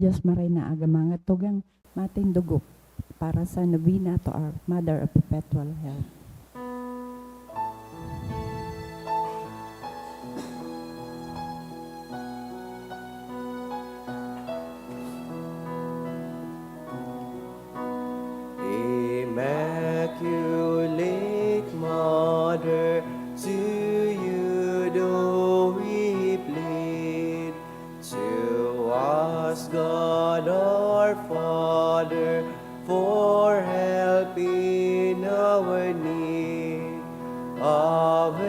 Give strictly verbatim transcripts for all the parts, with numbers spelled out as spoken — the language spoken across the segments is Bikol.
Diyos maray na aga, mga tugang, matindog para sa novena to our Mother of Perpetual Help. Immaculate Mother, to you do we plead. To us, God our Father, for help in our need. Ave,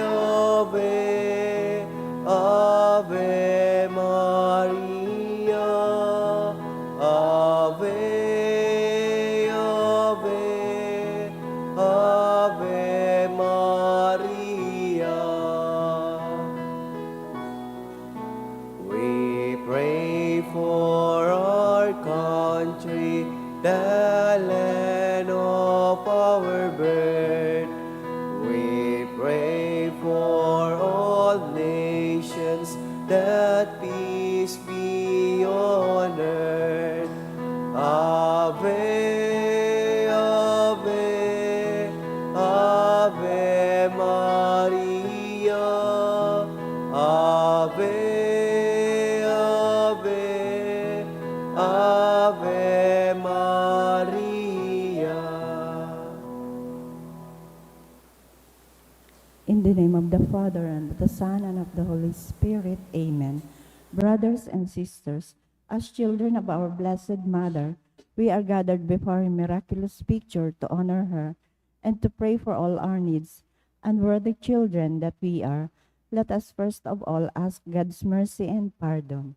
Ave, Ave Maria. Ave, Ave, Ave Maria. We pray for our country, the land of our birth. We pray for all nations, that peace be on earth. Ave, Ave, Ave Maria. Ave, Ave, Ave Maria. In the name of the Father, and of the Son, and of the Holy Spirit. Amen. Brothers and sisters, as children of our Blessed Mother, we are gathered before her miraculous picture to honor her and to pray for all our needs. Unworthy children that we are, let us first of all ask God's mercy and pardon.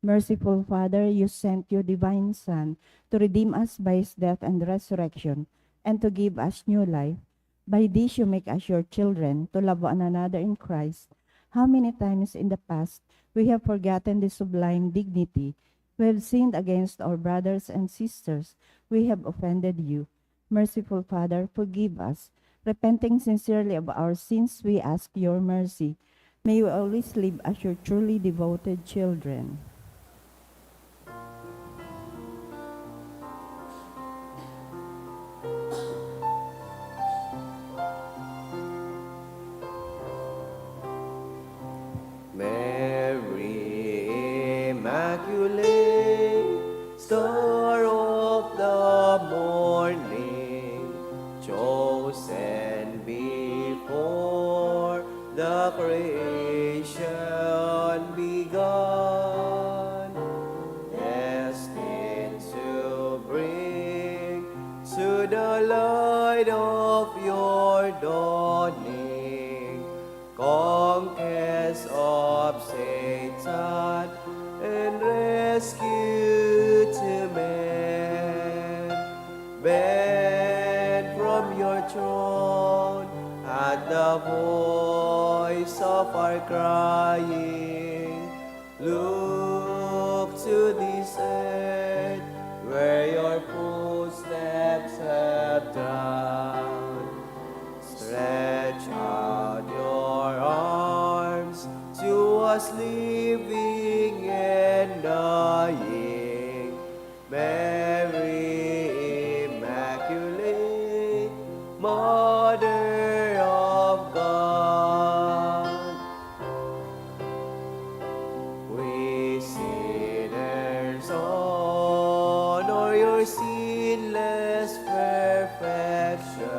Merciful Father, you sent your divine Son to redeem us by his death and resurrection, and to give us new life. By this you make us your children, to love one another in Christ. How many times in the past we have forgotten this sublime dignity? We have sinned against our brothers and sisters. We have offended you. Merciful Father, forgive us. Repenting sincerely of our sins, we ask your mercy. May we always live as your truly devoted children. Mary Immaculate, Star of the morning, chosen before the creation began, destined to bring to the light of your dawning, conquest of Satan and rescue to men. Bend from your throne at the voice of our crying. Look to this earth where your footsteps have trod. Stretch out your arms to us living and dying. Mary Immaculate, Mother of God. We sinners honor your sinless perfection.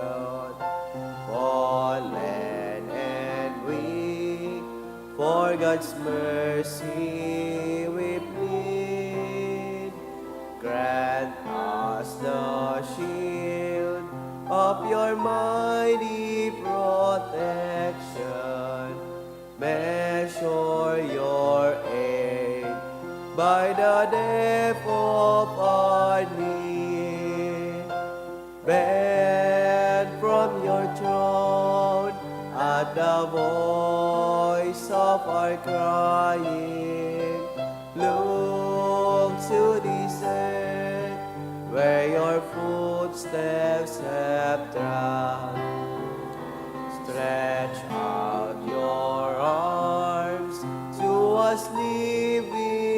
Fallen and weak, for God's mercy we plead. Grant us the shield of your mighty protection. Measure your aid by the depth of our need. Bend from your throne at the voice of our crying. Look to this earth where your footsteps have trod. Stretch out your arms to us living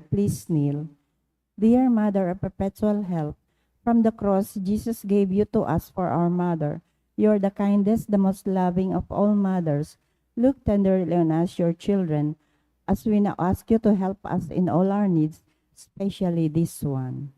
Please kneel. Dear Mother of Perpetual Help, from the cross Jesus gave you to us for our mother. You are the kindest, the most loving of all mothers. Look tenderly on us, your children, as we now ask you to help us in all our needs, especially this one.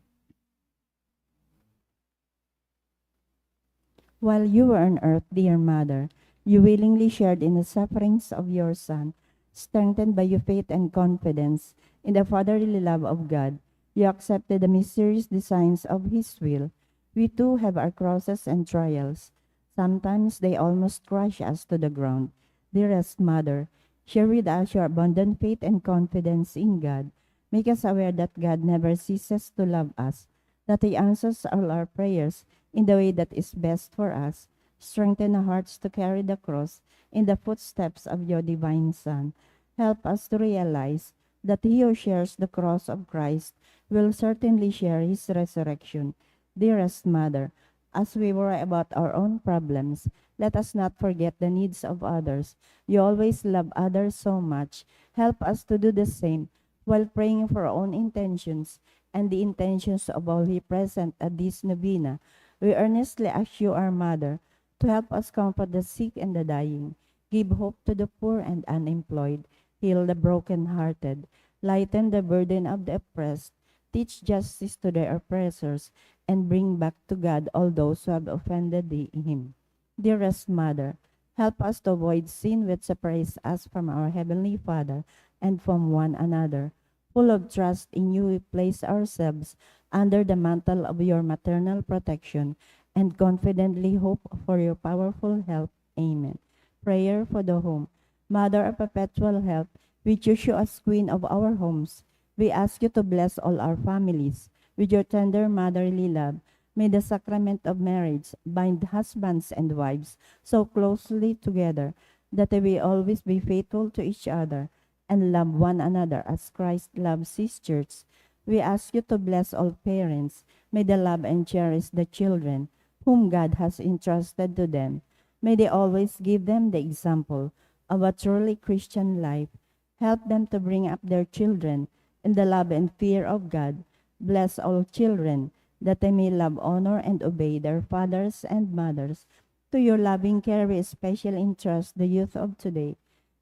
While you were on earth, dear Mother, you willingly shared in the sufferings of your Son. Strengthened by your faith and confidence in the fatherly love of God, you accepted the mysterious designs of His will. We too have our crosses and trials. Sometimes they almost crush us to the ground. Dearest Mother, share with us your abundant faith and confidence in God. Make us aware that God never ceases to love us, that He answers all our prayers in the way that is best for us. Strengthen our hearts to carry the cross in the footsteps of your divine Son. Help us to realize that he who shares the cross of Christ will certainly share his resurrection. Dearest Mother, as we worry about our own problems, let us not forget the needs of others. You always love others so much. Help us to do the same while praying for our own intentions and the intentions of all here present at this novena. We earnestly ask you, our Mother, to help us comfort the sick and the dying, give hope to the poor and unemployed, heal the broken-hearted, lighten the burden of the oppressed, teach justice to the oppressors, and bring back to God all those who have offended the- Him. Dearest Mother, help us to avoid sin which separates us from our Heavenly Father and from one another. Full of trust in you, we place ourselves under the mantle of your maternal protection and confidently hope for your powerful help. Amen. Prayer for the home. Mother of perpetual help, we choose you as Queen of our homes. We ask you to bless all our families with your tender motherly love. May the sacrament of marriage bind husbands and wives so closely together that they will always be faithful to each other and love one another as Christ loves His church. We ask you to bless all parents. May they love and cherish the children whom God has entrusted to them. May they always give them the example of a truly Christian life. Help them to bring up their children in the love and fear of God. Bless all children, that they may love, honor, and obey their fathers and mothers. To your loving care, we especially entrust the youth of today.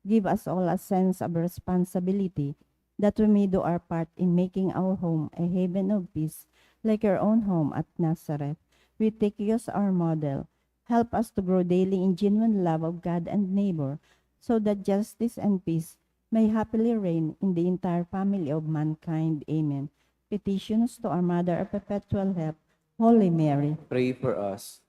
Give us all a sense of responsibility that we may do our part in making our home a haven of peace, like your own home at Nazareth. We take you as our model. Help us to grow daily in genuine love of God and neighbor, so that justice and peace may happily reign in the entire family of mankind. Amen. Petitions to our Mother of Perpetual Help, Holy Mary. Pray for us.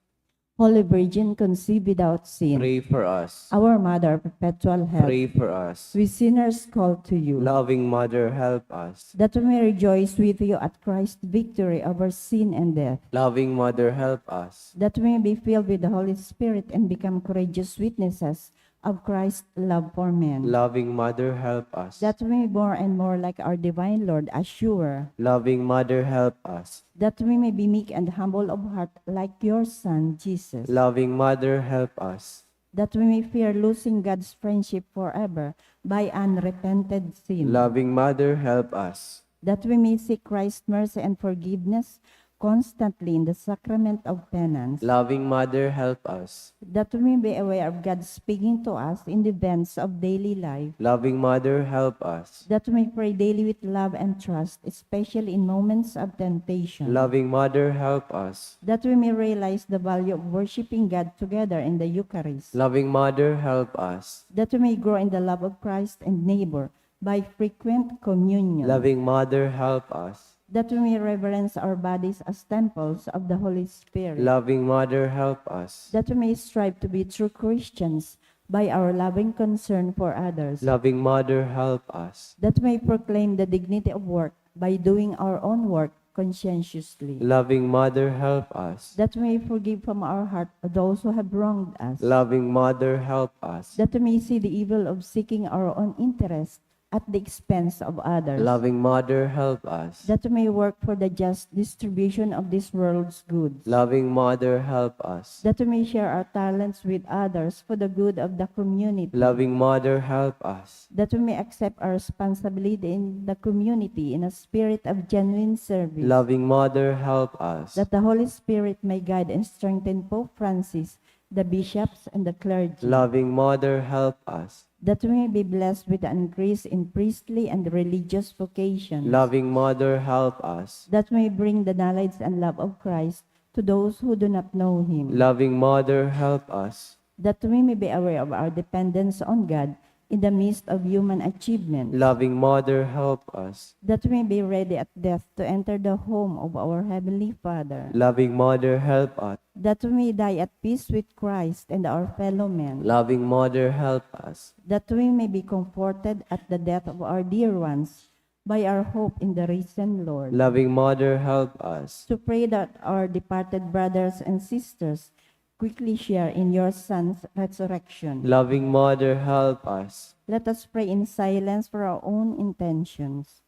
Holy Virgin conceived without sin. Pray for us. Our Mother of Perpetual Help. Pray for us. We sinners call to you. Loving Mother, help us. That we may rejoice with you at Christ's victory over sin and death. Loving Mother, help us. That we may be filled with the Holy Spirit and become courageous witnesses of Christ's love for men. Loving Mother, help us. That we may be more and more like our divine Lord, as you were. Loving Mother, help us. That we may be meek and humble of heart like your Son, Jesus. Loving Mother, help us. That we may fear losing God's friendship forever by unrepented sin. Loving Mother, help us. That we may seek Christ's mercy and forgiveness constantly in the sacrament of penance. Loving Mother, help us. That we may be aware of God speaking to us in the events of daily life. Loving Mother, help us. That we may pray daily with love and trust, especially in moments of temptation. Loving Mother, help us. That we may realize the value of worshiping God together in the Eucharist. Loving Mother, help us. That we may grow in the love of Christ and neighbor by frequent communion. Loving Mother, help us. That we may reverence our bodies as temples of the Holy Spirit. Loving Mother, help us. That we may strive to be true Christians by our loving concern for others. Loving Mother, help us. That we may proclaim the dignity of work by doing our own work conscientiously. Loving Mother, help us. That we may forgive from our heart those who have wronged us. Loving Mother, help us. That we may see the evil of seeking our own interest at the expense of others. Loving Mother, help us. That we may work for the just distribution of this world's goods. Loving Mother, help us. That we may share our talents with others for the good of the community. Loving Mother, help us. That we may accept our responsibility in the community in a spirit of genuine service. Loving Mother, help us. That the Holy Spirit may guide and strengthen Pope Francis, the bishops, and the clergy. Loving Mother, help us. That we may be blessed with an increase in priestly and religious vocations. Loving Mother, help us. That we may bring the knowledge and love of Christ to those who do not know Him. Loving Mother, help us. That we may be aware of our dependence on God in the midst of human achievement. Loving Mother, help us. That we may be ready at death to enter the home of our Heavenly Father. Loving Mother, help us. That we may die at peace with Christ and our fellow men. Loving Mother, help us. That we may be comforted at the death of our dear ones by our hope in the risen Lord. Loving Mother, help us. To pray that our departed brothers and sisters quickly share in your Son's resurrection. Loving Mother, help us. Let us pray in silence for our own intentions.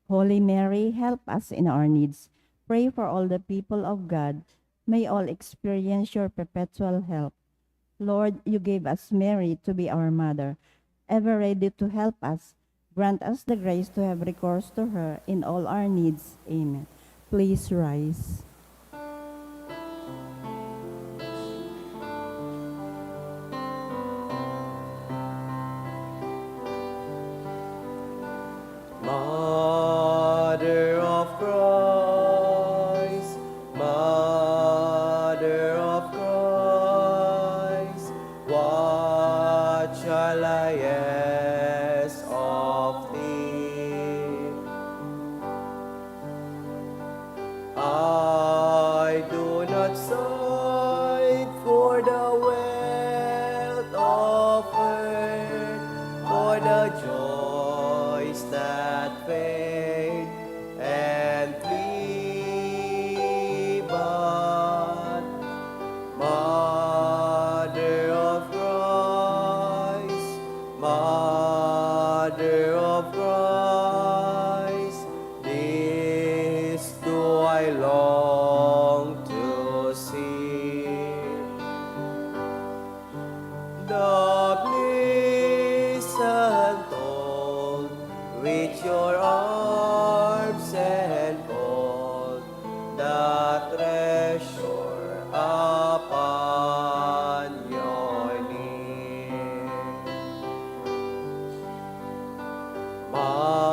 Holy Mary, help us in our needs. Pray for all the people of God. May all experience your perpetual help. Lord, you gave us Mary to be our mother, ever ready to help us. Grant us the grace to have recourse to her in all our needs. Amen. Please rise. Mother of Christ, Mother of Christ, what shall I ask of thee? I do not strive for the wealth of earth, for the joys that fade and flee, but Mother of Christ, Mother of Christ, this do I long to see. The bliss untold which your arms enfold, the treasure upon your knee.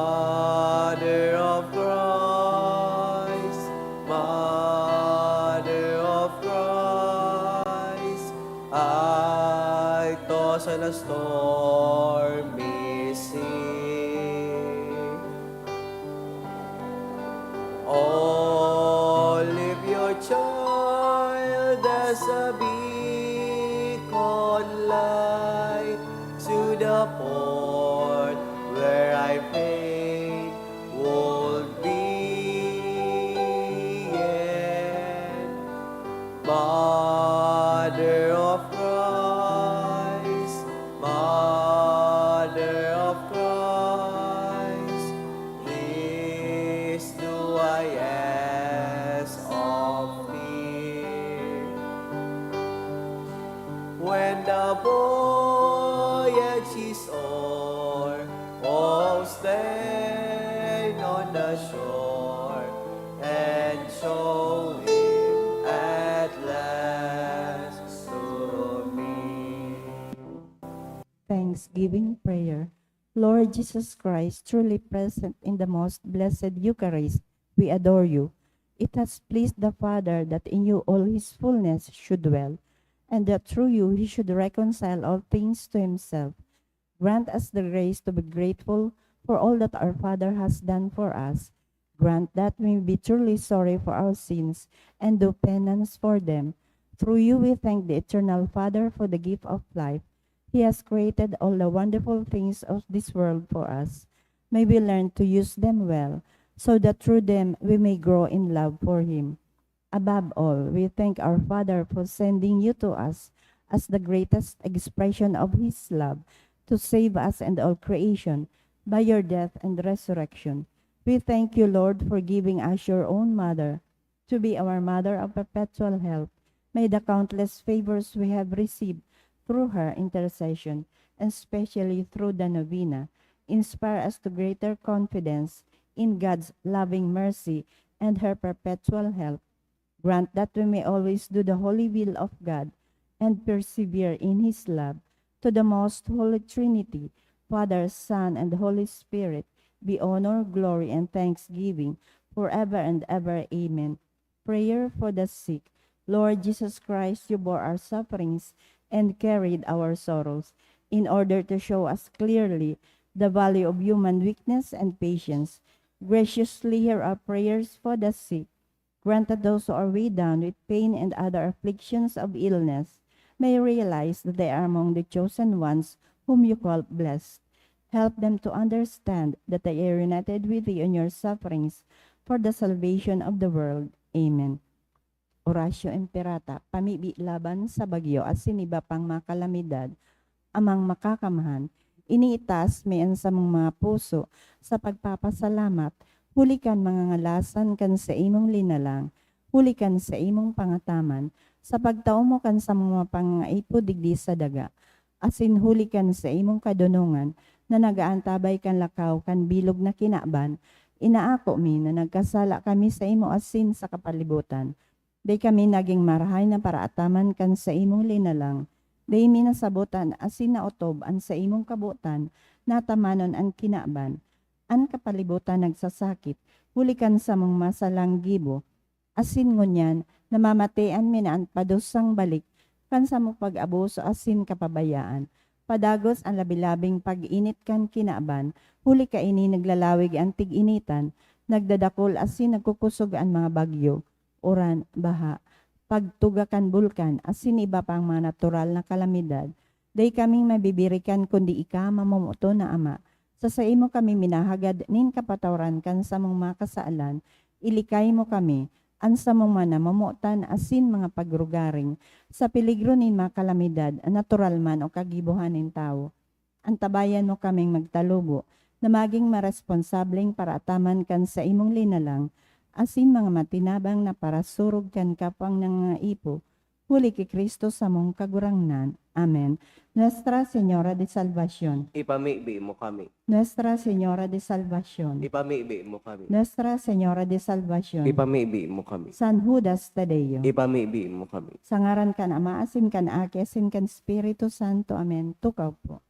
Mother of Christ, Mother of Christ, I toss on a stormy sea. Oh, leave your child as a beacon light to the port where I fain would be. And Mother of Christ, Mother of Christ, this do I ask of thee. When the voyage is o'er, oh, stand on the shore and show him at last to me. Thanksgiving prayer. Lord Jesus Christ, truly present in the most blessed Eucharist, we adore you. It has pleased the Father that in you all his fullness should dwell, and that through you he should reconcile all things to himself. Grant us the grace to be grateful for all that our Father has done for us. Grant that we may be truly sorry for our sins and do penance for them. Through you we thank the Eternal Father for the gift of life. He has created all the wonderful things of this world for us. May we learn to use them well, so that through them we may grow in love for Him. Above all, we thank our Father for sending you to us as the greatest expression of his love to save us and all creation by your death and resurrection. We thank you, Lord, for giving us your own mother to be our mother of perpetual help. May the countless favors we have received through her intercession, and especially through the novena, inspire us to greater confidence in God's loving mercy and her perpetual help. Grant that we may always do the holy will of God and persevere in his love. To the most holy Trinity, Father, Son, and Holy Spirit, be honor, glory, and thanksgiving forever and ever. Amen. Prayer for the sick. Lord Jesus Christ, you bore our sufferings and carried our sorrows in order to show us clearly the value of human weakness and patience. Graciously hear our prayers for the sick. Grant that those who are weighed down with pain and other afflictions of illness may realize that they are among the chosen ones whom you call blessed. Help them to understand that they are united with you in your sufferings for the salvation of the world. Amen. Oratio Imperata, pamibi laban sa bagyo asin iba pang mga kalamidad, Amang Makakamhan, iniitaas mi an samong mga puso sa pagpapasalamat, huli kan mga ngalasan kan saimong linalang, huli kan saimong pangataman, sa pagtao mo kan samong mga pangangaipo digdi sa daga, asin huli kan saimong kadonongan na nag-aantabay kan lakaw kan bilog na kinaban, inaako mi na nagkasala kami saimo asin sa kapalibutan. Dai kami nagin marahay na paraataman kan saimong linalang. Dai mi nasabot an asin naotob an saimong kabotan na atamanon an kinaban. An kapalibotan nagsasakit, huli kan samong masalang gibo. Asin ngunyan, namamatean mi na an padusang balik kan samong pag-abuso asin kapabayaan. Padagos an labi-labing pag-init kan kinaban, huli kaini naglalawig an tig-initan, nagdadakul asin nagkukosog an mga bagyo, uran, baha, pagtuga kan bulkan, asin iba pang mga natural na kalamidad. Dai kaming mabibirikan kundi ika, mamomoton na Ama. Sa saimo kami minahagad nin kapatawaran kan samong mga kasalan, ilikay mo kami, an samong mga namomotan asin mga pagrugaring, sa peligro nin mga kalamidad, natural man o kagibohan nin tawo. Antabayan mo kaming magtalubo na magin maresponsableng paraataman kan saimong linalang, asin mga matinabang na parasurog kan kapwang nangangaipo, huli ki Cristo samong Kagurangnan. Amen. Nuestra Señora de Salvacion. Ipamibi mo kami. Nuestra Señora de Salvacion. Ipamibi mo kami. Nuestra Señora de Salvacion. Ipamibi mo kami. San Judas Tadeo. Ipamibi mo kami. Sa ngaran kan Ama, asin kan Aki, asin kan Espiritu Santo. Amen. Tukaw po.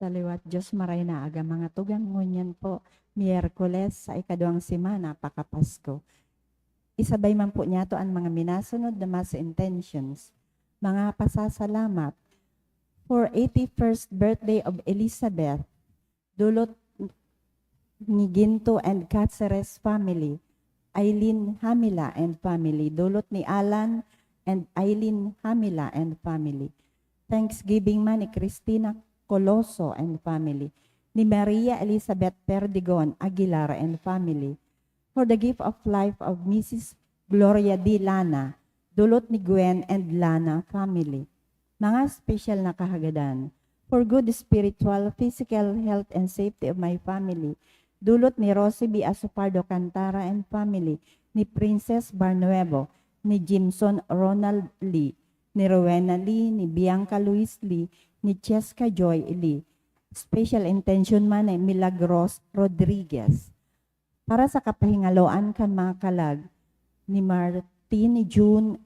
Sa liwat Diyos, maray na aga, mga tugang. Ngunyan po, Miyerkules sa ikaduwang semana pakapasko. Isabay man po niyato an mga minasunod na Mass intentions. Mga pasasalamat for eighty-first birthday of Elizabeth, dulot ni Ginto and Caceres family, Eileen Hamila and family, dulot ni Alan and Eileen Hamila and family. Thanksgiving man ni Christina Coloso and family, ni Maria Elizabeth Perdigon Aguilar and family, for the gift of life of Missus Gloria D. Lana, dulot ni Gwen and Lana family. Mga special na kahagadan, for good spiritual, physical health and safety of my family, dulot ni Rosie B. Asopardo Cantara and family, ni Princess Barnuevo, ni Jimson Ronald Lee, ni Rowena Lee, ni Bianca Luis Lee, ni Cheska Joy Lee. Special intention man ni Milagros Rodriguez. Para sa kapahingaloan kan mga kalag ni Martin, June,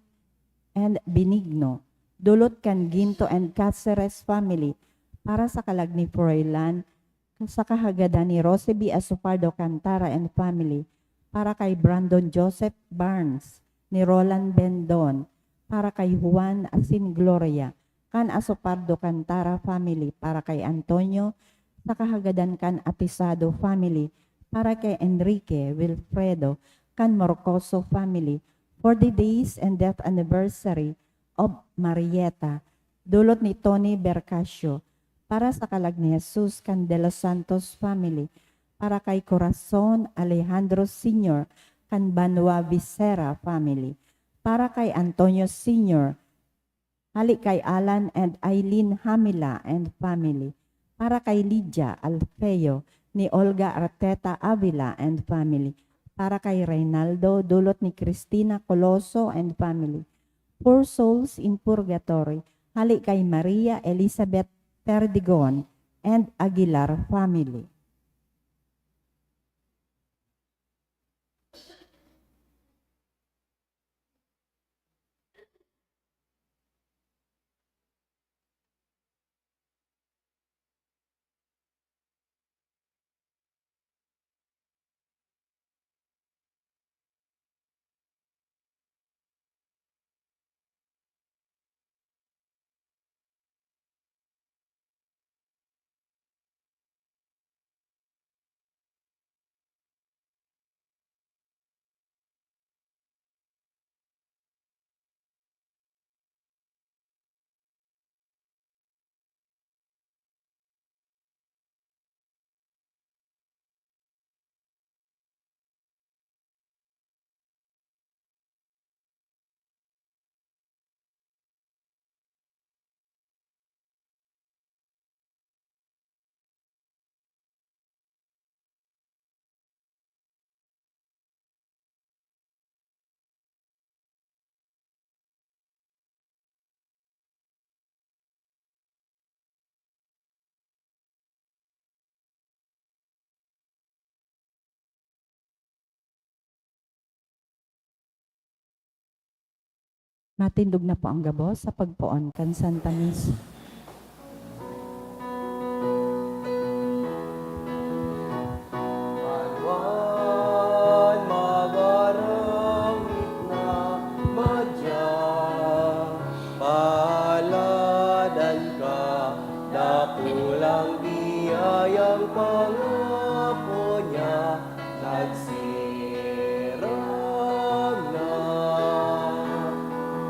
and Benigno, dulot kan Ginto and Caceres family, para sa kalag ni Froilan, sa kahagadan ni Rosie B. Asopardo Cantara and family, para kay Brandon Joseph Barnes, ni Roland Bendon, para kay Juan asin Gloria, kan Asopardo Cantara family, para kay Antonio, sa kahagadan kan Atisado family, para kay Enrique, Wilfredo, kan Morcoso family, for the days and death anniversary of Marieta, dulot ni Tony Bercasio, para sa kalag ni Jesus kan De Los Santos family, para kay Corazon Alejandro Senior kan Banwa Visera family, para kay Antonio Senior, hali kay Alan and Eileen Hamila and family, para kay Lydia Alfeo ni Olga Arteta Avila and family, para kay Reynaldo, dulot ni Cristina Coloso and family, for souls in purgatory, hali kay Maria Elizabeth Perdigon and Aguilar family. Matindog na po ang gabos sa pagpoon kan Santa Misa. Alwan magaramit na madya, paladan ka, dakulang biyayang pangako niya, nagsirang na.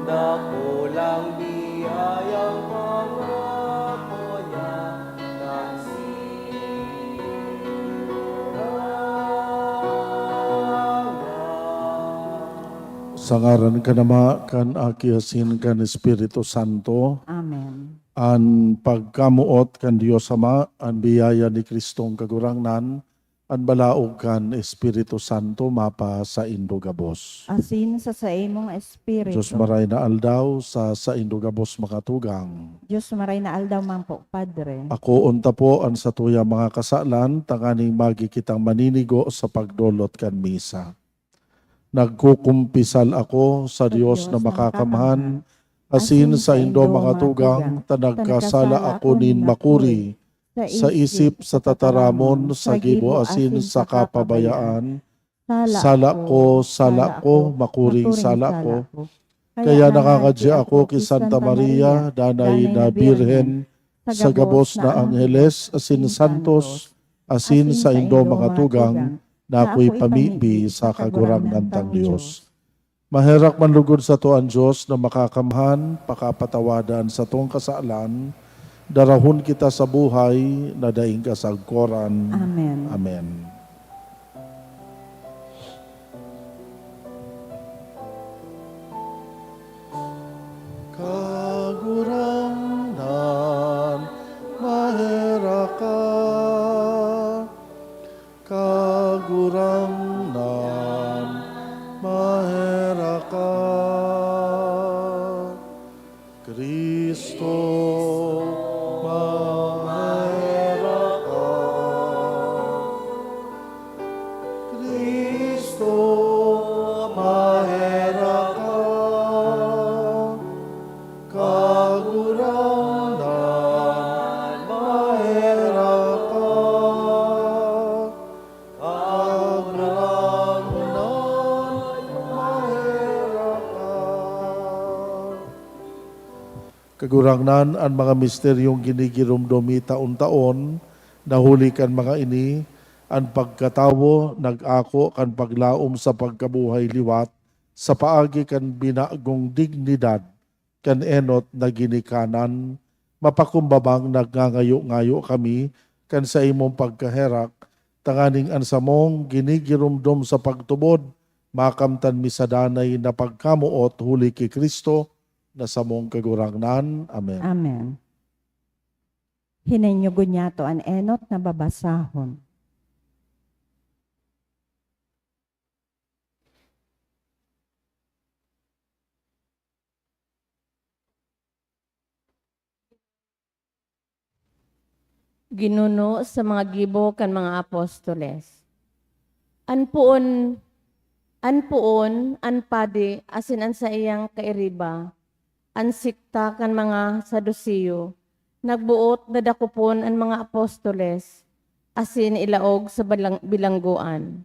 Dakulang biyayang pangako niya, nagsirang na. Sa ngaran kan Ama, kan Aki, asin kan Espiritu Santo. Amen. An pagkamoot kan Dios Ama, an biyaya ni Cristong Kagurangnan, an balaog kan Espiritu Santo mapasaindo gabos. Asin sa saimong espiritu. Dios maray na aldaw sa saindo gabos, mga tugang. Dios maray na aldaw man po, Padre. Akoon ta po an satuyang mga kasalan tanganing magi kitang maninigo sa pagdolot kan misa. Nagkukumpisal ako sa Dios na makakamhan, asin saindo, mga tugang, ta nagkasala ako nin makuri, sa isip, sa tataramon, sa gibo asin sa kapabayaan. Sala ko, sala ko, makuring sala ko. Kaya nangangadya ako ki Santa Maria, danay na Birhen, sa gabos na angheles asin santos, asin saindo mga tugang, na ako'y pamibi sa Kagurangnan tang Dios. Maherak man lugod sato an Dios na Makakamhan, pakapatawada an satong kasalan, darahon kita sa buhay na daing kasagkoran. Amen. Amen. Kagurangnan, maherak ka. Kagurangnan, maherak ka. Cristo, maherak ka. Cristo, maherak ka. Kagurangnan, maherak ka. Kagurangnan, maherak ka. Kagurangnan, an mga misteryong ginigiromdom mi taon-taon, na huli kan mga ini, an pagkatawo nag-ako kan paglaom sa pagkabuhay liwat sa paagi kan binagong dignidad kan enot na ginikanan. Mapakumbabang nagngangayo-ngayo kami kan saimong pagkaherak, tanganing an samong ginigiromdom sa pagtubod, makamtan mi sa danay na pagkamoot huli ki Cristo na samong Kagurangnan. Amen. Amen. Hininyogon niyato an enot na babasahon. Ginuno sa mga gibo kan mga apostoles. An poon, an poon, an padi asin an saiyang kairiba, an sekta kan mga Saduceo, nagboot na dakopon an mga apostoles asin ilaog sa balang-, bilanggoan.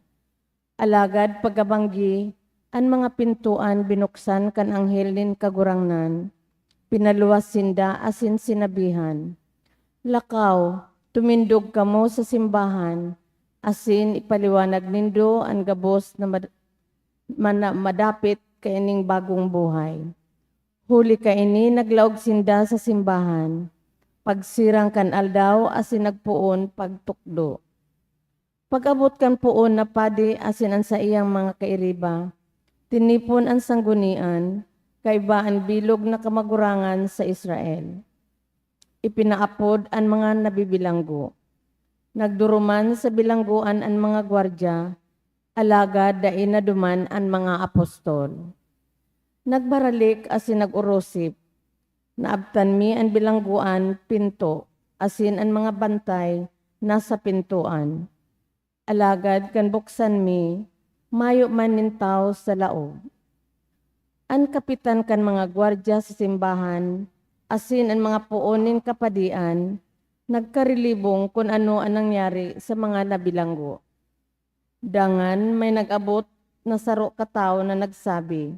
Alagad pagkabanggi, an mga pintoan binuksan kan anghel nin Kagurangnan, pinaluwas sinda asin sinabihan, "Lakaw, tumindog kamo sa simbahan, asin ipaliwanag nindo an gabos na mad-, mana-, madapit kaining bagong buhay." Huli kaini, naglaog sinda sa simbahan, pagsirang kan aldaw asin nagpoon pagtukdo. Pag-abot kan poon na padi asin an saiyang mga kairiba, tinipon an sanggunian, kaiba an bilog na kamagurangan sa Israel. Ipinaapod an mga nabibilanggo. Nagduruman sa bilanggoan an mga gwardya, alagad dai naduman an mga apostol. Nagbaralik asin nag-orosip. Naabtan mi an bilanggoan pinto asin an mga bantay nasa pintoan. Alagad kan buksan mi, mayo man nin tawo sa laog. An kapitan kan mga gwardya sa simbahan asin an mga poon nin kapadian nagkarilibong kun ano an nangyari sa mga nabilanggo. Dangan may nag-abot na saro ka tawo na nagsabi,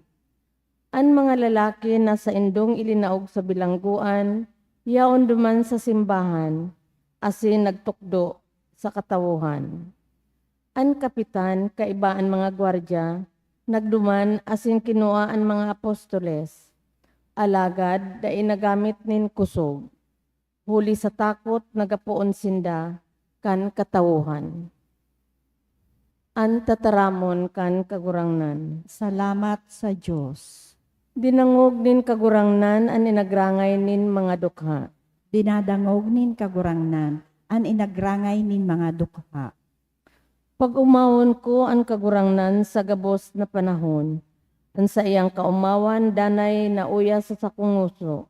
"An mga lalaki na saindong ilinaog sa bilanggoan, yaon duman sa simbahan, asin nagtukdo sa katawohan." An kapitan kaiba an mga gwardya nagduman asin kinua an mga apostoles, alagad dai nagamit nin kosog, huli sa takot nagapoon sinda kan katawohan. An tataramon kan Kagurangnan. Salamat sa Dios. Dinangog nin Kagurangnan an inagrangay nin mga dukha. Dinadangog nin Kagurangnan an inagrangay nin mga dukha. Pag-omawon ko an Kagurangnan sa gabos na panahon. An saiyang kaomawan danay nauya sa sakong ngoso.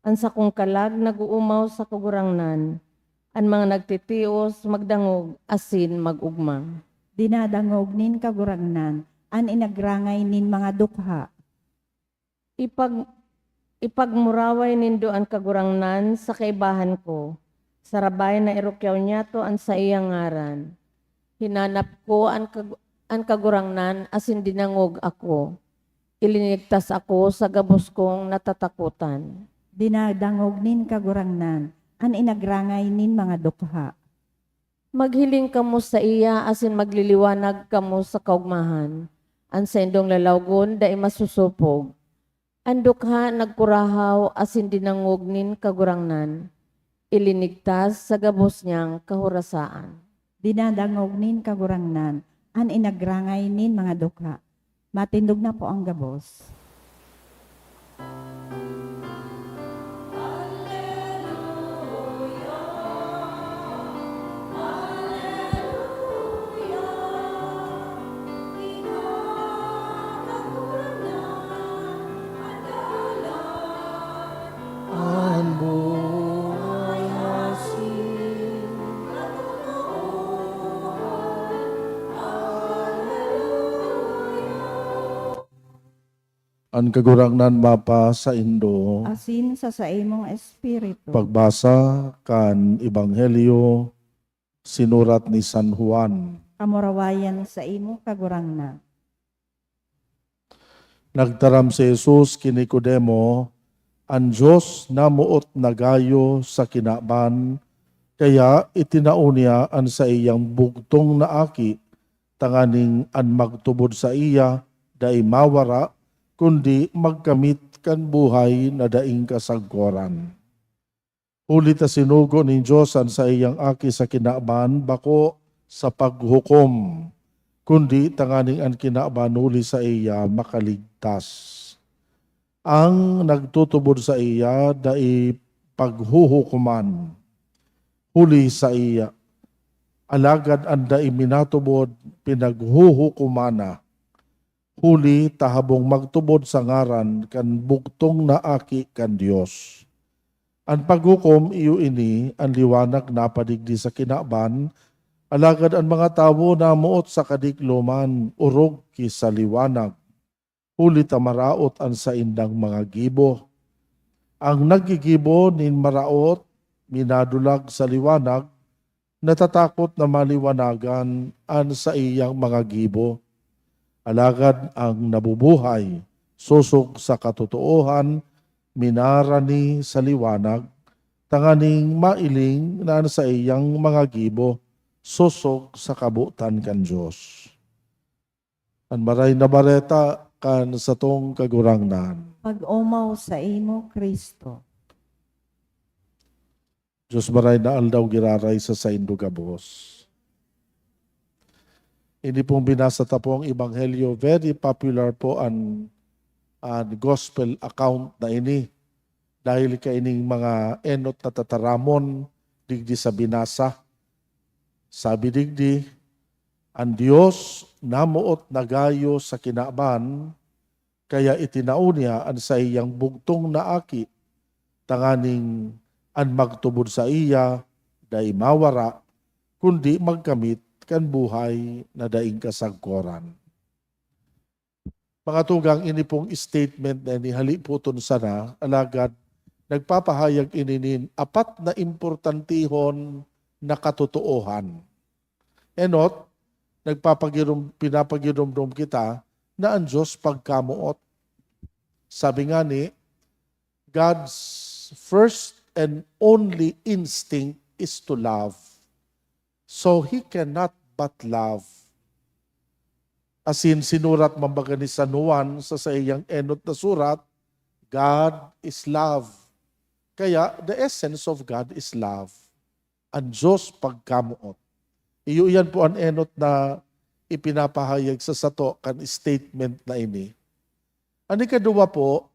An sakong kalag nag-oomaw sa Kagurangnan. An mga nagtitios magdangog asin mag-ogma. Dinadangog nin Kagurangnan an inagrangay nin mga dukha. Ipag-, ipagmuraway nindo an Kagurangnan sa kaibahan ko, Sarabay na irukyaw niyato an saiyang ngaran. Hinanap ko an kag-, an Kagurangnan asin dinangog ako. Ilinigtas ako sa gabos kong natatakotan. Dinadangog nin Kagurangnan an inagrangay nin mga dukha. Maghiling kamo saiya asin magliliwanag kamo sa kaogmahan. An saindong lalawgon dai masusopog. An dukha nagkurahaw asin dinangog nin Kagurangnan. Ilinigtas sa gabos niyang kahorasaan. Dinadangog nin Kagurangnan an inagrangay nin mga dukha. Matindog na po ang gabos. An buhay asin An Kagurangnan mapasaindo. Asin sa saimong espiritu. Pagbasa kan Ebanghelyo sinurat ni San Juan. Kamurawayan saimo, Kagurangnan. Nagtaram si Jesus ki Nicodemo, "An Dios namoot na gayo sa kinaban, kaya itinao niya an saiyang bugtong na Aki, tanganing an magtubod saiya dai mawara, kundi magkamit kan buhay na daing kasagkoran." Huli ta sinugo nin Dios an saiyang Aki sa kinaban, bako sa paghukom, kundi tanganing an kinaban huli saiya makaligtas. An nagtutubod saiya dai paghuhukoman huli saiya, alagad an dai minatubod, pinaghuhukoman na, huli ta habong magtubod sa ngaran kan bugtong na Aki kan Dios. An paghukom iyo ini, an liwanag napadigdi sa kinaban, alagad an mga tawo namoot sa kadikloman orog ki sa liwanag, huli ta maraot an saindang mga gibo. An naggigibo nin maraot minadulag sa liwanag, natatakot na maliwanagan an saiyang mga gibo. Alagad an nabubuhay sosog sa katotoohan minarani sa liwanag, tanganing mailing na an saiyang mga gibo sosog sa kabotan kan Dios. An Maray na Bareta kan satong Kagurangnan. Pag-omaw saimo, Cristo. Dios maray na aldaw giraray sa saindo gabos. Ini pong binasa ta pong ebanghelyo, very popular po an, an gospel account na ini. Dahil kaining mga enot na tataramon digdi sa binasa. Sabi digdi, "An Dios namoot na gayo sa kinaban, kaya itinao niya an saiyang bugtong na Aki, tanganing an magtubod saiya dai mawara, kundi magkamit kan buhay na daing kasagkoran." Mga tugang, ini pong statement na ini, haliputon sana, alagad nagpapahayag ini nin apat na importantehon na katotoohan. Enot, nagpapaginom-, pinapaginomdom kita na an Dios pagkamoot. Sabi ngani, God's first and only instinct is to love. So He cannot but love. Asin sinurat man baga ni San Juan sa saiyang enot na surat, "God is love." Kaya, the essence of God is love. An Dios pagkamoot. Iyo iyan po an enot na ipinapahayag sa sato kan statement na ini. An ikaduwa po,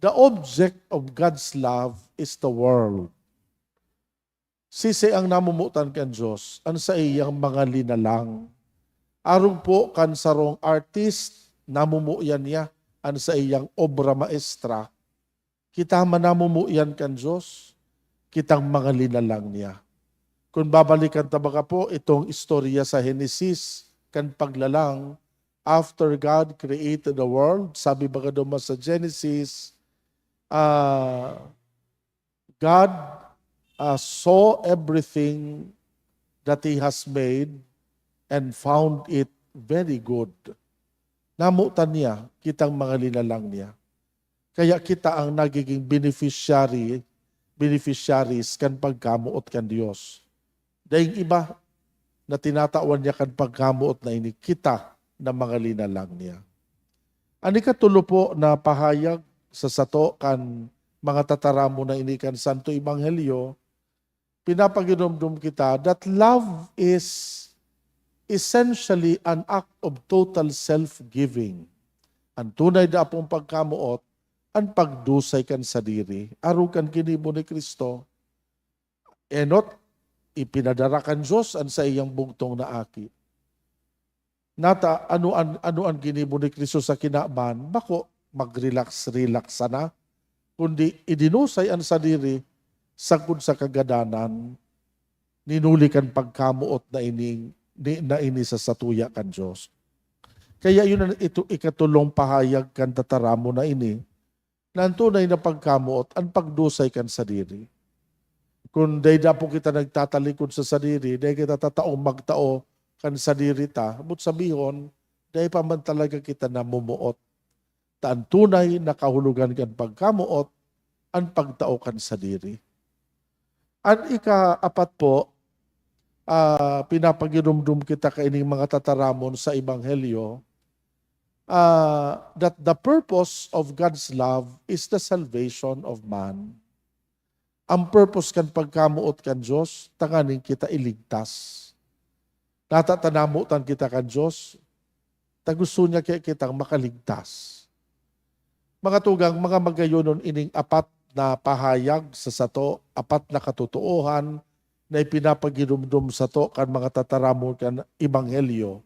the object of God's love is the world. Sisay ang namomotan kan Dios? An saiyang mga linalang. Arog po kan sarong artist, namomoyan niya an saiyang obra maestra. Kita man namomoyan kan Dios, kitang mga linalang niya. Kun babalikan ta baga po itong istorya sa Henesis, kan paglalang, after God created the world, sabi baga duman sa Genesis, ah, God uh, saw everything that He has made and found it very good. Namotan niya kitang mga linalang niya. Kaya kita ang nagiging beneficiary, beneficiaries kan pagkamoot kan Dios. Daing iba na tinatawan niya kan pagkamoot na ini, kita na mga linalang niya. An ikatulo po na pahayag sa sato kan mga tataramon na ini kan Santo Ebanghelyo, pinapaginomdom kita that love is essentially an act of total self-giving. An tunay na apong pagkamoot, an pagdusay kan sadiri, arog kan ginibo ni Cristo. Enot, ipinadara kan Dios an saiyang bugtong na Aki. Nata, ano an, ano an ginibo ni Cristo sa kinaban? Bako mag-relax-relax sana, kundi idinusay an sadiri sagkod sa kagadanan, ninuli kan pagkamoot na ini, ni, na ini sa satuya kan Dios. Kaya yun ang ito, ikatulong pahayag kan tataramon na ini, na an tunay na pagkamoot, an pagdusay kan sadiri. Kun dai dapo kita nagtatalikod sa sadiri, dai kita tataong magtao kan sadiri ta, but sabihon, dai pa man talaga kita namumuot. Ta an tunay na kahulogan kan pagkamoot, an pagtao kan sadiri. An ikaapat po, ah, pinapaginumdum kita kaining mga tataramon sa Ebanghelyo, ah, that the purpose of God's love is the salvation of man. Ang purpose kan pagkamoot kan Dios, tanganing kita iligtas. Nata ta namotan kita kan Dios, ta gusto niya kaya kitang makaligtas. Mga tugang, mga magayonon ining apat na pahayag sa sato, apat na katotoohan na ipinapaginumdom sato kan mga tataramon kan Ebanghelyo.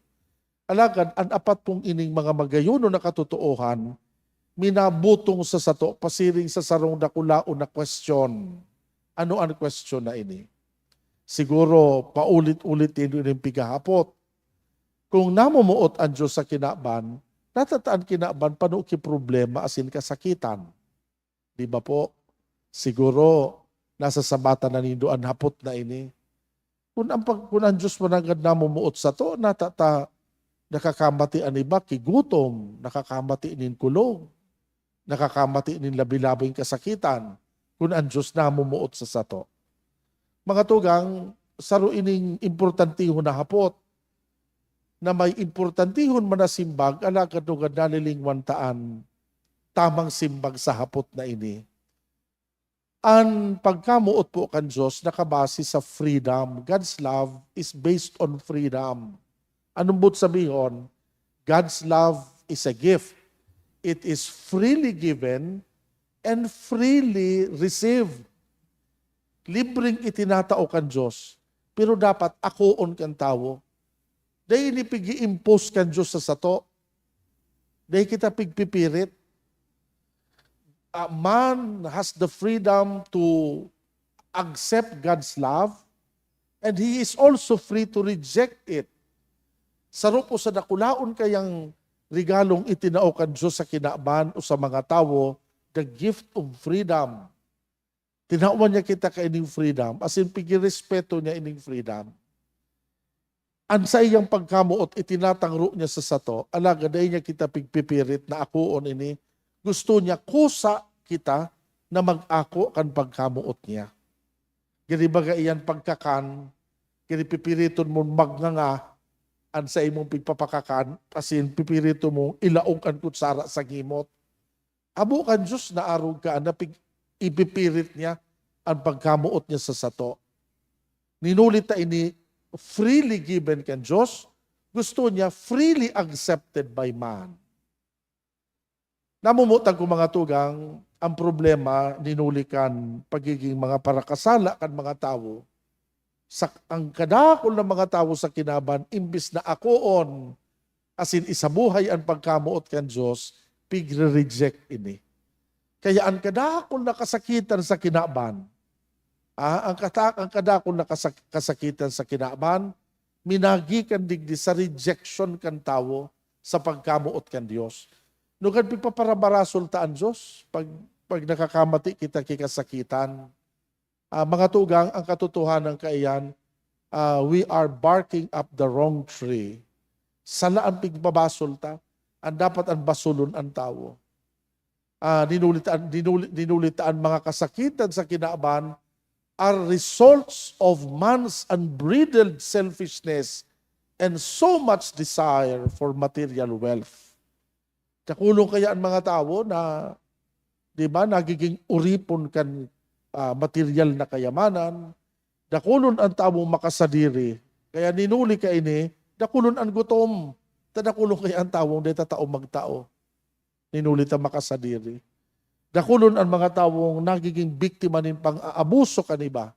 Alagad an apat pong ining mga magayonon na katotoohan, minabutong sa sato pasiring sa sarong dakulaon na kwestiyon. Ano an kwestiyon na ini? Siguro, paulit-ulit nindo ining pighahapot. Kun namomoot an Dios sa kinaban, nata ta an kinaban pano ki problema asin kasakitan. Di ba po? Siguro, nasasabatan na nindo an hapot na ini. Kun ang pag-, kun an Dios mananggad namomoot sato, nata ta nakakamati an iba ki gutom, nakakamati nin kulog, nakakamati nin labi-labing kasakitan, kun an Dios namomoot sa sato. Mga tugang, saro ining importantehon na hapot, na may importantehon man na simbag, alagad nugad nalilingwan ta an tamang simbag sa hapot na ini. An pagkamoot po kan Dios nakabase sa freedom. God's love is based on freedom. Anong boot sabihon? God's love is a gift. It is freely given and freely received. Libreng itinatao kan Dios, pero dapat akoon kan tawo. Dai ini pig-i-impose kan Dios sa sato. Dai kita pigpipirit. Ah, man has the freedom to accept God's love, and he is also free to reject it. Saro po sa dakulaon kayang regalong itinao kan Dios sa kinaban o sa mga tawo, the gift of freedom. Tinawan niya kita kaining freedom, asin pigirespeto niya ining freedom. An saiyang pagkamoot itinatangro niya sa sato, alagad dai niya kita pigpipirit na akoon ini. Gusto niya kusa kita na mag-ako kan pagkamoot niya. Giri baga iyan pagkakan, giri pipiriton mong magnganga an saimong pigpapakakan, asin pipiriton mong ilaog an kutsara sa ngimot. Abo kan Dios na arog ka na pig-, ipipirit niya an pagkamoot niya sa sato. Ninuli ta ini freely given kan Dios, gusto niya freely accepted by man. Namumutan ko, mga tugang, ang problema ninuli kan pagiging mga parakasala kan mga tawo. Sa, ang kadakul na mga tawo sa kinaban, imbis na akoon asin isabuhay an pagkamoot kan Dios, pigre-reject ini. Kaya an kadakul na kasakitan sa kinaban, ah, ang kata-, ang kadakul na kasak-, kasakitan sa kinaban, minagikan digdi sa rejection kan tawo sa pagkamoot kan Dios. Nugad pigpaparabarasol ta an Dios pag, pag nakakamati kita ki kasakitan. Ah, mga tugang, ang katotohanan kaiyan, ah, we are barking up the wrong tree. Sala an pigpabasol ta. An dapat an basulon an tawo. Ah, ninuli ta, ninuli, ninuli ta an mga kasakitan sa kinaban are results of man's unbridled selfishness and so much desire for material wealth. Dakulon kaya an mga tawo na, di ba, nagiging oripon kan, ah, material na kayamanan. Dakulon an tawong makasadiri. Kaya ninuli kaini, dakulon an gutom. Ta dakulon kaya an tawong dai tatao magtao. Ninuli ta makasadiri. Dakulon an mga tawong nagiging biktima nin pang-aabuso kan iba.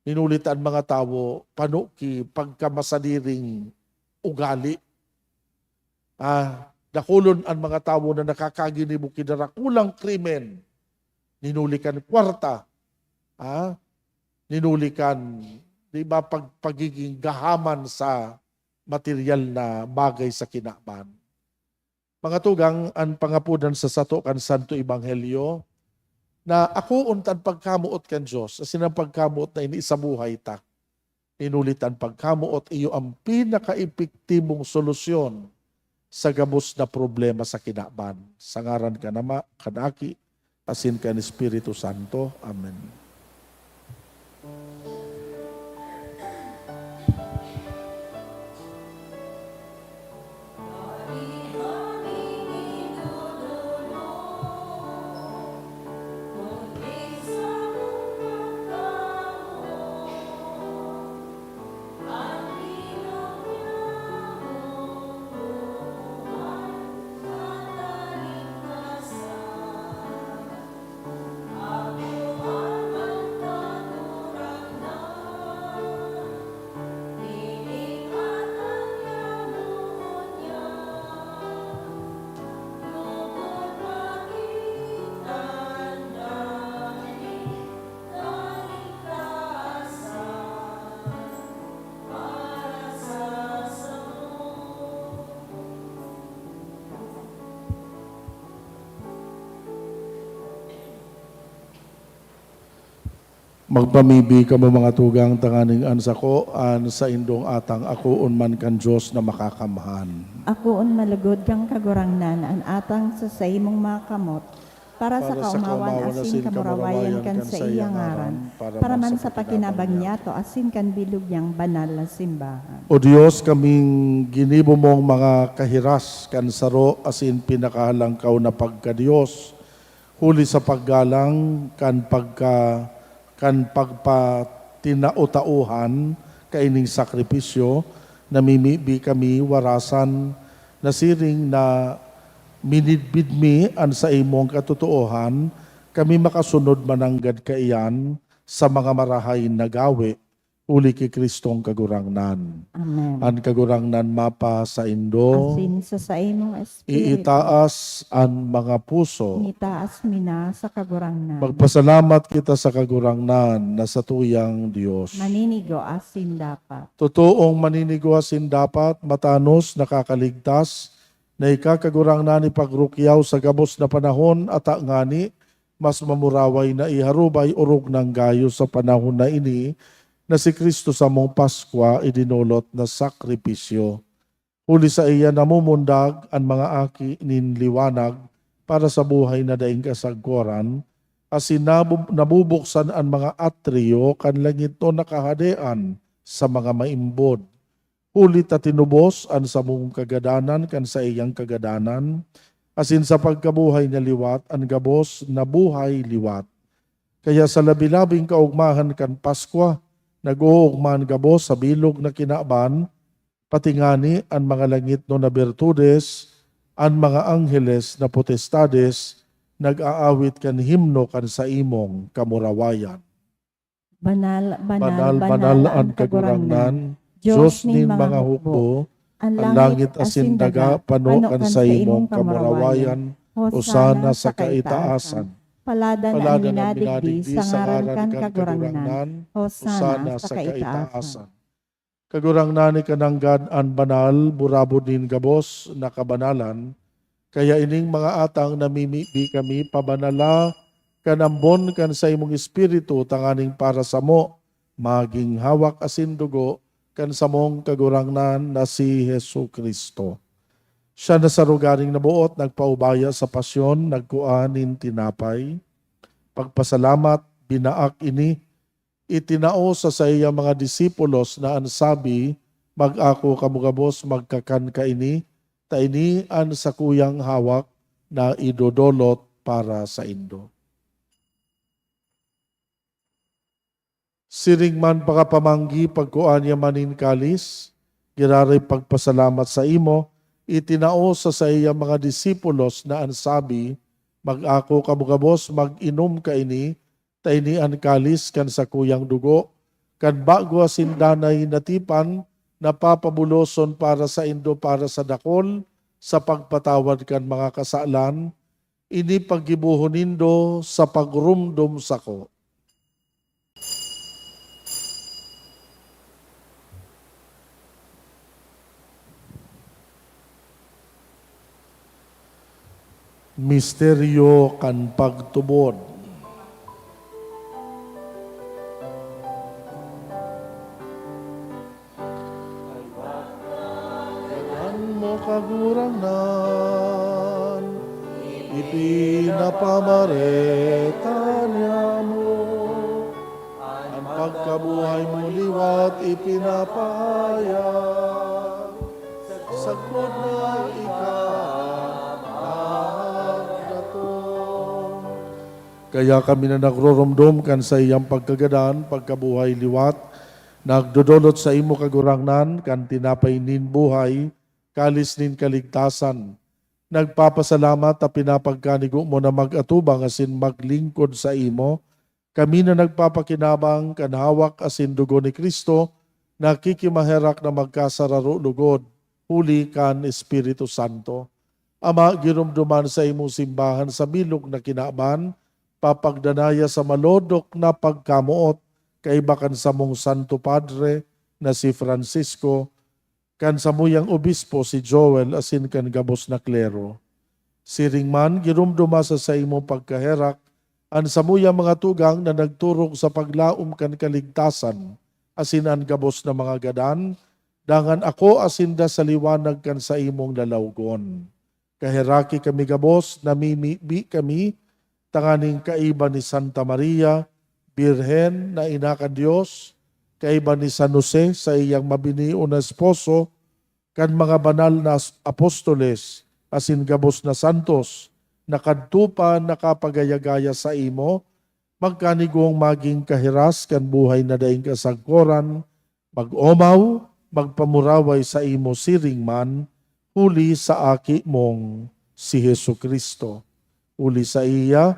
Ninuli ta an mga tawo pano ki pagkamasadiring ugali. Ah, dakulon an mga tawo na nakakaginibo ki darakulang krimen. Ninuli kan kwarta. Ah, ninuli kan, di ba, pag-, pagiging gahaman sa material na bagay sa kinaban. Mga tugang, an pangapodan sa sato kan Santo Ebanghelyo na akoon ta an pagkamoot kan Dios, asin an pagkamoot na ini isabuhay ta. Ninuli ta an pagkamoot iyo an pinakaepektibong solusyon sa gabos na problema sa kinaban. Sa ngaran kan Ama, kan Aki, asin kan Espiritu Santo. Amen. Magpamibi kamo, mga tugang, tanganing an sako, an saindong atang, akoon man kan Dios na Makakamhan. Akoon man lugod kan Kagurangnan an atang sa saimong mga kamot, para sa kaomawan asin kamurawayan kan saiyang ngaran, para man sa pakinabang niyato asin kan bilog niyang banal na simbahan. O Dios, kaming ginibo mong mga kahiras kan saro asin pinakahalangkaw na pagka-Dios, huli sa paggalang kan pagka-, kan pagpatinao-taohan kaining sakripisyo, namimibi kami warasan na siring na minidbid mi an saimong katotoohan, kami makasunod mananggad kaiyan sa mga marahay na gawe, huli ki Cristong Kagurangnan. Amen. An Kagurangnan mapasaindo. Asin sa saimong espiritu. Iitaas an mga puso. Itaas mi na sa Kagurangnan. Magpasalamat kita sa Kagurangnan na satuyang Dios. Maninigo asin dapat. Totoong maninigo asin dapat, matanos, nakakaligtas, na ika, Kagurangnan, ipagrukyaw sa gabos na panahon, ata ngani, mas mamuraway na iharubay orog nang gayo sa panahon na ini, na si Cristo samong Paskwa idinolot na sakripisyo. Huli saiya namumundag an mga aki nin liwanag para sa buhay na daing kasagkoran, asin nabu-, nabubuksan an mga atriyo kan langitnon na kahadean sa mga maimbod. Huli ta tinubos an samong kagadanan kan saiyang kagadanan, asin sa pagkabuhay niya liwat an gabos nabuhay liwat. Kaya sa labi-labing kaogmahan kan Paskwa, nag-oogma an gabos sa bilog na kinaban, pati ngani an mga langitnon na birtudes, an mga angheles na potestades, nag-aawit kan himno kan saimong kamurawayan. Banal, banal, banal an Kagurangnan, Dios nin mga hukbo, an langit asin daga pano kan saimong kamurawayan. Hosana sa kaitaasan. Paladan an minadigdi sa ngaran kan Kagurangnan. Hosana sa kaitaasan. Kagurangnan, ika nanggad an banal, burabod nin gabos na kabanalan. Kaya ining mga atang namimibi kami, pabanala kan ambon kan saimong Espiritu, tanganing para samo magin hawak asin dugo kan samong Kagurangnan na si Jesu-Cristo. Siya na sa rogaring naboot, nagpaubaya sa pasyon, nagkua nin tinapay, pagpasalamat, binaak ini, itinao sa saiyang mga disipulos na an sabi, "Mag-ako kamo gabos, magkakan kaini, ta ini an sakuyang hawak na idodolot para saindo." Siring man pakapamanggi, pagkua niya man nin kalis, giraray pagpasalamat saimo, itinao sa saiyang mga disipulos na an sabi, "Mag-ako kamo gabos, mag-inom kaini, ta ini an kalis kan sakuyang dugo, kan bago asin danay na tipan, na papabuloson para saindo, para sa dakol, sa pagpatawad kan mga kasalan. Ini paggibohon nindo sa pagromdom sako." Misteryo kan pagtubod. Kaibahan mo, Kagurangnan, ipinapamareta niamo. An pagkabuhay mo liwat ipinapahayag, sagkod na ika magdatong. Kaya kami na nagroromdom kan saiyang pagkagadan, pagkabuhay liwat, nagdodolot saimo, Kagurangnan, kan tinapay nin buhay, kalis nin kaligtasan. Nagpapasalamat ta pinapagkanigo mo na mag-atubang asin maglingkod saimo. Kami na nagpapakinabang kan hawak asin dugo ni Cristo, nakikimaherak na magkasararo logod, huli kan Espiritu Santo. Ama, giromdoman sa imong simbahan sa bilog na kinaban, papagdanaya sa malodok na pagkamoot, kaiba kan samong Santo Padre na si Francisco, kan samuyang obispo si Joel asin kan gabos na klero. Siring man, giromdoma sa saimong pagkaherak an samuyang mga tugang na nagturog sa paglaom kan kaligtasan, asin an gabos na mga gadan, dangan akoa sinda sa liwanag kan saimong lalawgon. Kaheraki kami gabos, namimibi kami tanganing kaiba ni Santa Maria, Birhen na ina kan Dios, kaiba ni San Jose, saiyang mabinion na esposo, kan mga banal na as-, apostoles, asin gabos na santos, na kadto pa nakapagaya-gaya saimo, magkanigong magin kahiras kan buhay na daing kasagkoran, mag-omaw, magpamuraway saimo siring man, huli sa Aki mong si Jesu-Cristo. Huli saiya,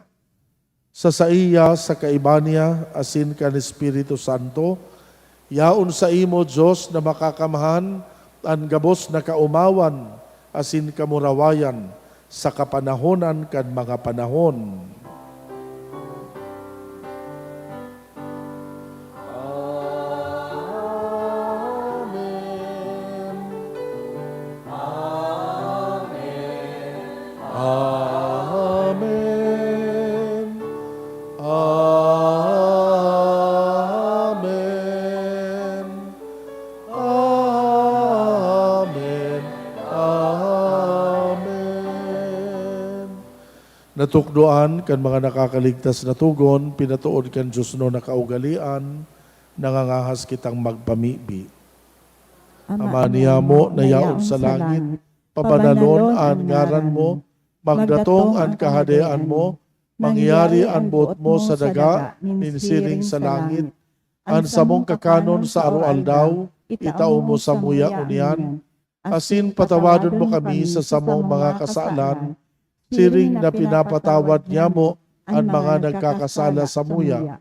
sa saiya, sa kaiba niya, asin kan Espiritu Santo, yaon saimo, Dios na Makakamhan, an gabos na kaomawan asin kamurawayan sa kapanahonan kan mga panahon. Amen. Amen. Amen. Amen. Amen. Natukdoan kan mga nakakaligtas na togon, pinatood kan diosnon na kaugalean, nangangahas kitang magpamibi. Ama niyamo na yaon sa langit, pabanalon an ngaran mo, magdatong an kahadean mo, mangyari an boot mo sa daga nin siring sa langit. An samong kakanon sa aroaldaw, itao mo samuya ngunyan, asin patawadon mo kami sa samong mga kasalan, siring na pinapatawad niyamo an mga nagkakasala samuya.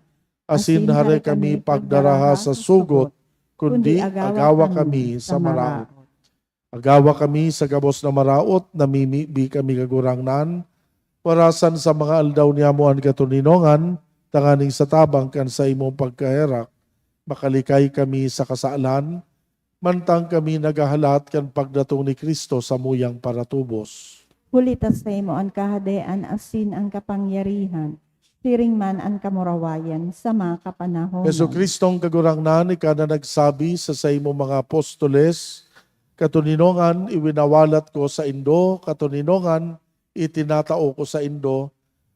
Asin hare kami pagdaraha sa sugot, kundi agawa kami sa maraot. Agawa kami sa gabos na maraot, namimibi kami, Kagurangnan, parasan sa mga aldaw niyamo an katoninongan, tanganing sa tabang kan saimong pagkaherak, makalikay kami sa kasalan, mantang kami naghahalat kan pagdatong ni Cristo samuyang paratubos. Huli ta saimo an kahadean asin an kapangyarihan, siring man an kamurawayan sa mga kapanahonan. Jesu-Cristong Kagurangnan, ika na nagsabi sa saimong mga apostoles, "Katoninongan iwinawalat ko saindo, katoninongan itinatao ko saindo,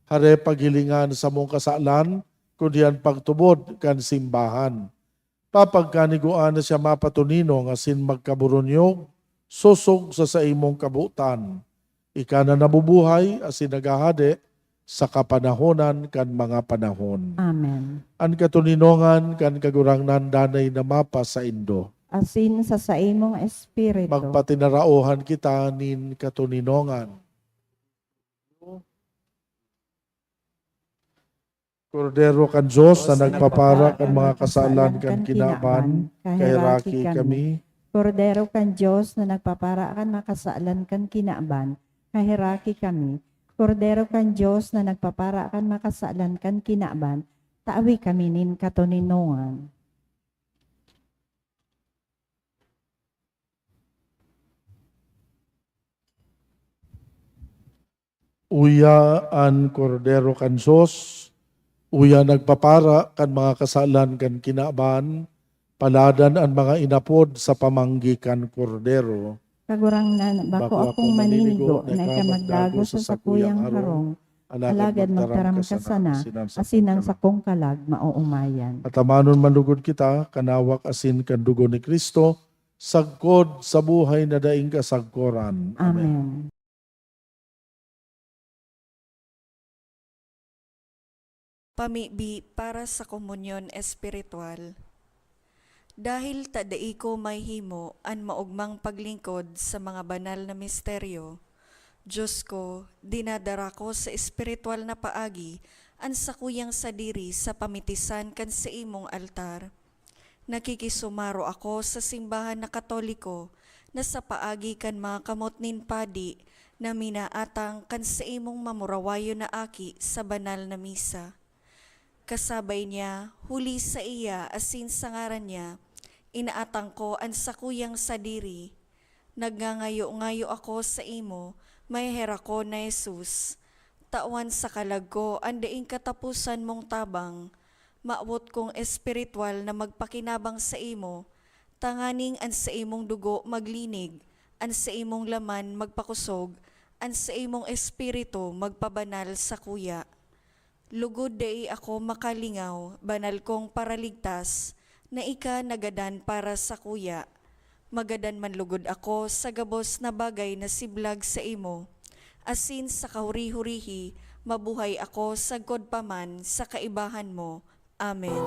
hare paghilinga an samong kasalan, kundi an pagtubod kan simbahan." Papagkanigoan na siya mapatoninong asin magkaburunyog, sosog sa saimong kabotan. Ika na nabubuhay asin naghahade sa kapanahonan kan mga panahon. Amen. An katoninongan kan Kagurangnan danay na mapasaindo. Asin sa saimong espiritu. Magpatinaraohan kita nin katoninongan. Kordero kan Dios na nagpapara kan mga kasalan kan kinaban, kaheraki kami. Kordero kan Dios na nagpapara kan mga kasalan kan kinaban, kaheraki kami. Kordero kan Dios na nagpapara kan mga kasalan kan kinaban, tawi kami nin katoninongan. Uya an Kordero kan Dios, uya nagpapara kan mga kasalan kan kinaban, paladan an mga inapod sa pamanggi kan Kordero. Kagurangnan, bako akong maninigo na ika magdago sa sakuyang harong, alagad magtaram ka sana, asin an sakong kalag maoomayan. Atamanon man lugod kita kan hawak asin kan dugo ni Cristo, sagkod sa buhay na daing kasagkoran. Amen. Pamibi para sa komunyon espiritual. Dahil ta dai ko mahihimo an maogmang paglingkod sa mga banal na misteryo, Diyos ko, dinadara ko sa espiritual na paagi an sakuyang sadiri sa pamitisan kan saimong altar. Nakikisumaro ako sa simbahan na Katoliko na sa paagi kan mga kamot nin padi na minaatang kan saimong mamurawayon na aki sa banal na misa. Kasabay niya, huli saiya asin sa ngaran niya, inaatang ko an sakuyang sadiri. Nagngangayo-ngayo ako saimo, maheherakon na Jesus. Tawan sa kalag ko an daing kataposan mong tabang. Mawot kong espiritual na magpakinabang saimo, tanganing an saimong dugo maglinig, an saimong laman magpakosog, an saimong espiritu magpabanal sakuya. Lugod dai ako makalingaw, banal kong Paraligtas, na ika nagadan para sakuya. Magadan man lugod ako sa gabos na bagay na siblag saimo, asin sa kahuri-hurihi, mabuhay ako sagkod pa man sa kaibahan mo. Amen.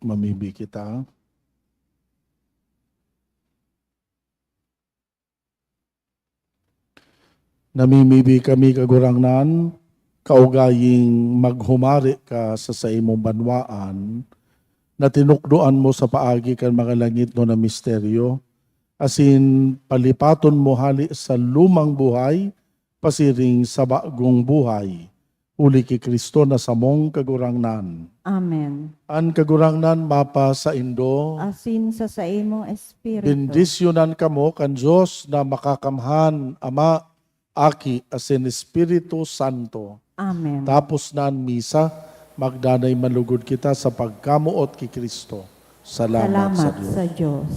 Mamibi kita. Namimibi kami, Kagurangnan, kaugaying maghumari ka sa saimong banwaan, na tinukdoan mo sa paagi kan mga langitnon na misteryo, asin palipaton mo hali sa lumang buhay pasiring sa bagong buhay, huli ki Cristo na samong Kagurangnan. Amen. An Kagurangnan mapasaindo. Asin sa saimong espiritu. Bendisyonan kamo kan Dios na makakamhan, Ama, Aki, asin Espiritu Santo. Amen. Tapos na an misa, magdanay manlugod kita sa pagkamoot ki Cristo. Salamat, Salamat sa Dios. Sa Dios.